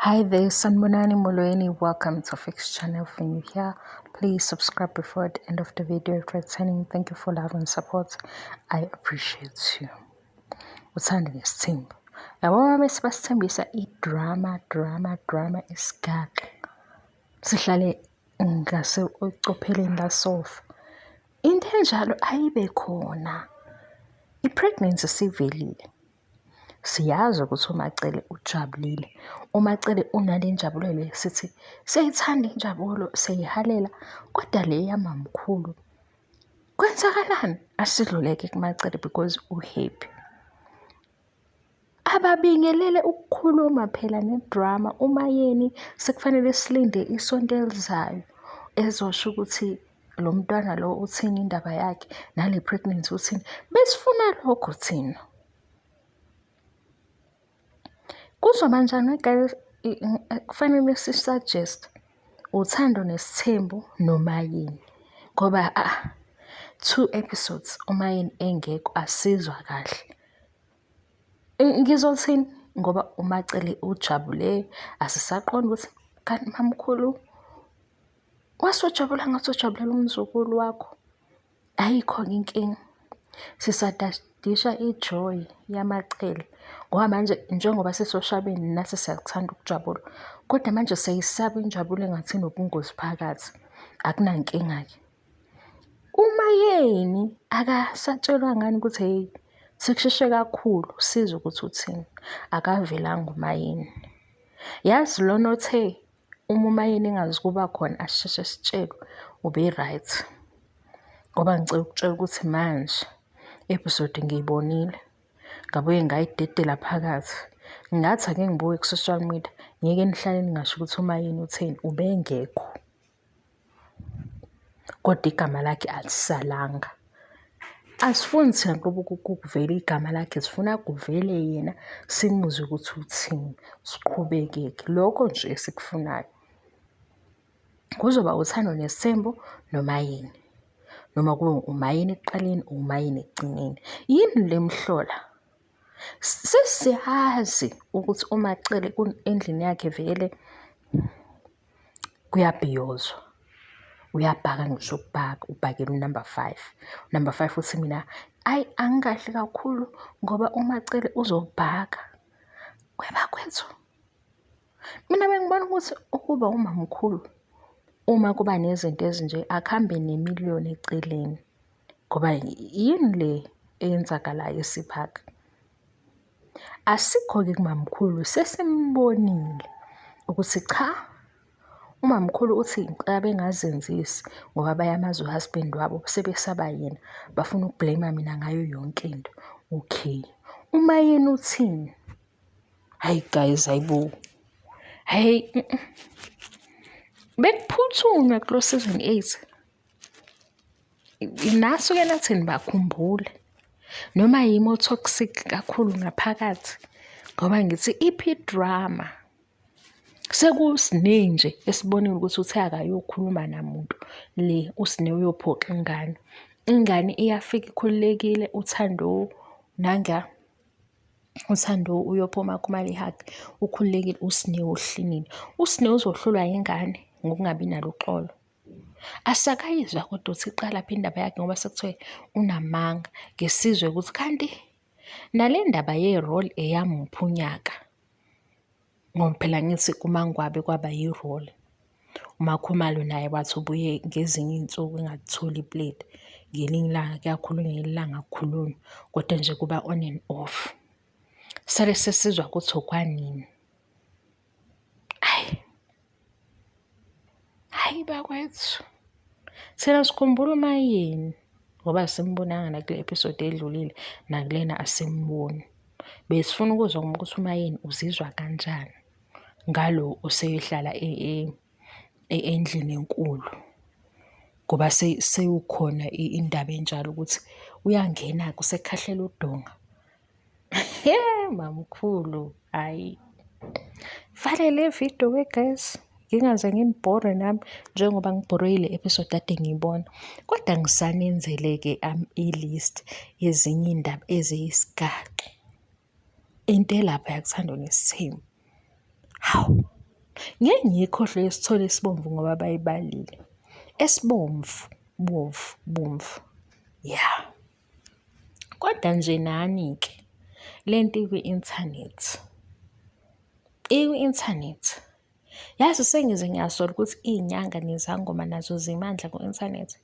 Hi there, Sanbonani Molweni. Welcome to Fix Channel. If you're new here, please subscribe before the end of the video. If returning, thank you for love and support. I appreciate you. Uthando nesithembu. Yabo bese basithembisa i-drama, drama, drama isigaxa. Sihlale ngase ecopheleni lasofa. Into enjalo ayibe khona. I-pregnancy sivelile. Siyazi ukuthi uMaCele ujabulile. UMaCele unale njabulo le sithi siyayithanda injabulo, siyayihalela, kodwa le yamamkhulu kwenzakalani? Asidluleke kuMaCele because u-happy. Ababingelele ukukhuluma phela ne-drama uMaYeni sekufanele silinde isonto elizayo ezosho ukuthi lo mntwana lo uthini indaba yakhe nale pregnancy uthini. Besifuna lokho thina. Kuzoba njani guys kufanele si-suggest uthando nesithembu noMayeni ngoba ah two episodes uMayeni engekho asizwa kahle. Ngizothini ngoba uMaCele ujabule asisaqondi ukuthi kanti mamkhulu wasujabula ngathi ujabulela umzukulu wakho. Ayikho-ke inkinga. Sisadadisha i-joy yamacele ngoba manje njengoba sisoshabeni nathi siyakuthanda ukujabula, kodwa manje siyayisaba injabulo engathi inobungozi phakathi. Akunankinga-ke. UMayeni akasatshelwa ngani ukuthi hheyi sekusheshe kakhulu sizwe ukuthi uthini. Akavelanga uMayeni. Yazi lona othe uma uMayeni engazi ukuba khona asisheshe sitshelwe ube-right. Ngoba ngicela ukutshela ukuthi manje episode ngiyibonile ngabuye ngayidedela phakathi. Ngathi ake ngibuke ku-social media ngeke nihlale ningasho ukuthi uMayeni utheni ubengekho. Kodwa igama lakhe alisalanga. Asifuni thina nhlobo kuvele igama lakhe, sifuna kuvele yena simuzwe ukuthi uthini, siqhubeke-ke. Lokho nje esikufunayo. Kuzoba uthando nesithembu noma yini. Noma kube umayini ekuqaleni, umayini ekugcineni. Yini le mhlola? Sesiyazi ukuthi uMaCele endlini yakhe vele kuyabhiyozwa. Uyabhaka ngisho ukubhaka, ubhakela unumber five. Unumber five uthi mina ayi angikahle kakhulu ngoba uMaCele uzobhaka. Webakwethu, mina bengibona ukuthi ukuba umamkhulu uma kuba nezinto ezinje akuhambe nemiliyoni eceleni ngoba yini le eyenzakalayo esiphaka. Asikho-ke kumamkhulu sesimbonile ukuthi cha umamkhulu uthi ngicela bengazenzisi ngoba bayamazi u-husband wabo sebesaba yena bafuna uku-blame mina ngayo yonke into. Okay, uMayeni uthini? Hayi guys, hayibo. Hayi bekuphuthunywa kulo season 8. Nasuke nathi nibakhumbule noma yimi o-toxic kakhulu ngaphakathi ngoba ngithi iphi i-drama. Sekusine nje esibonile ukuthi uthe akayokhuluma namuntu le uSne uyophoxa ingane. Ingane iyafika ikhululekile uThando nanga uThando uyophuma kumali ihug ukhululekile uSne uhlinile. USne uzohlulwa ingane ngokungabi nalo uxolo. Asakayizwa kodwa ukuthi iqalaphi indaba yakhe ngoba sekuthiwe unamanga. Ngesizwe ukuthi kanti nale ndaba ye-role eyamuphi unyaka? Ngoba phela ngithi kuMangwabe kwaba yi-role. UMakhumalo naye wathi ubuye ngezinye iy'nsuku engalitholi ipleti. Ngelinye ilanga kuyakhulunywa, ngelinye ilanga akukhulunywa, kodwa nje kuba on and off. Sale sesizwa ukuthi okwanini. Hhayi. Hhayi bakwethu. Thina sikhumbula uMayeni ngoba asimbonanga nakule episode edlulile nakulena asimboni. Besifuna ukuzwa ukuthi uMayeni uzizwa kanjani ngalo oseyohlala e, e, endlini enkulu ngoba sewukhona indaba enjalo ukuthi uyangena-ke usekhahlela udonga. Mamkhulu, hhayi. Vale le video we guys. Ngingaze nginibhore nami njengoba ngibhorwe yile episode kade ngiyibona. Kodwa ngisanenzele-ke i-list yezinye iy'ndaba eziyisigaxa. Into elapha yakuthanda nesithembu. Hawu, ngeke ngiyikhohlwe esithole esibomvu ngoba bayibalile. Esibomvu, bovu, bomvu, ya. Kodwa nje nani-ke le nto ikwi-inthanethi, ikwi-inthanethi. Yazi sengize ngiyasola ukuthi iy'nyanga nezangoma nazo zimandla ku-inthanethi.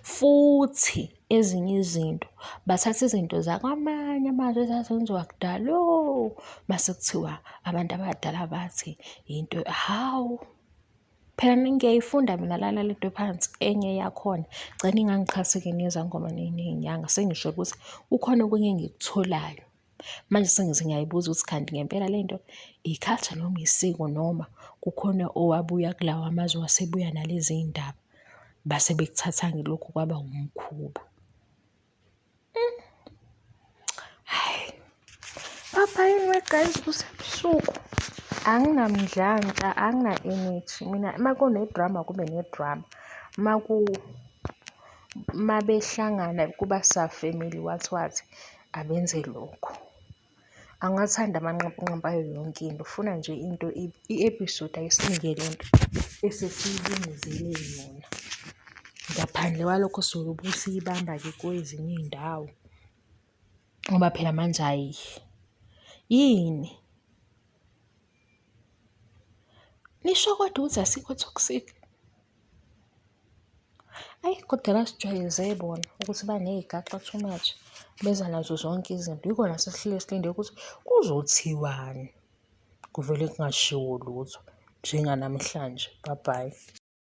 Futhi ezinye izinto bathatha izinto zakwamanye amazwe ezazenziwa kudala o, mase kuthiwa abantu abadala bathi into, hawu. Phela ngiyayifunda mina lana le nto phansi enye yakhona. Ngicela ningangiqhathi-ke nezangoma ney'nyanga sengisho ukuthi kukhona okunye engikutholayo. Manje sengize ngiyayibuza ukuthi kanti ngempela le nto i-culture noma isiko noma kukhona owabuya kulawa mazwe wasebuya nalezi iy'ndaba, base bekuthatha-ke lokhu kwaba wumkhuba. Hhayi, papa yini we-guys kusebusuku. Anginamdlandla, angina-energy. Mina uma kune-drama kube ne-drama. Uma behlangana kuba sa-family what what, abenze lokho. Angiwathandi amanqampunqampu ayo yonke into, ufuna nje into i-episode ayisinike le nto esesiyilungizele yona. Ngaphandle kwalokho sobe siyibamba-ke kwezinye iy'ndawo ngoba phela manje hhayi, yini? Nisho kodwa ukuthi asikho toxic? Ayi kodwa basijwayeze bona ukuthi baney'gaxa too much, beza nazo zonke izinto. Yikho sesihleli silinde ukuthi kuzothiwani, kuvele kungashiwo lutho njenganamhlanje. Bye bye.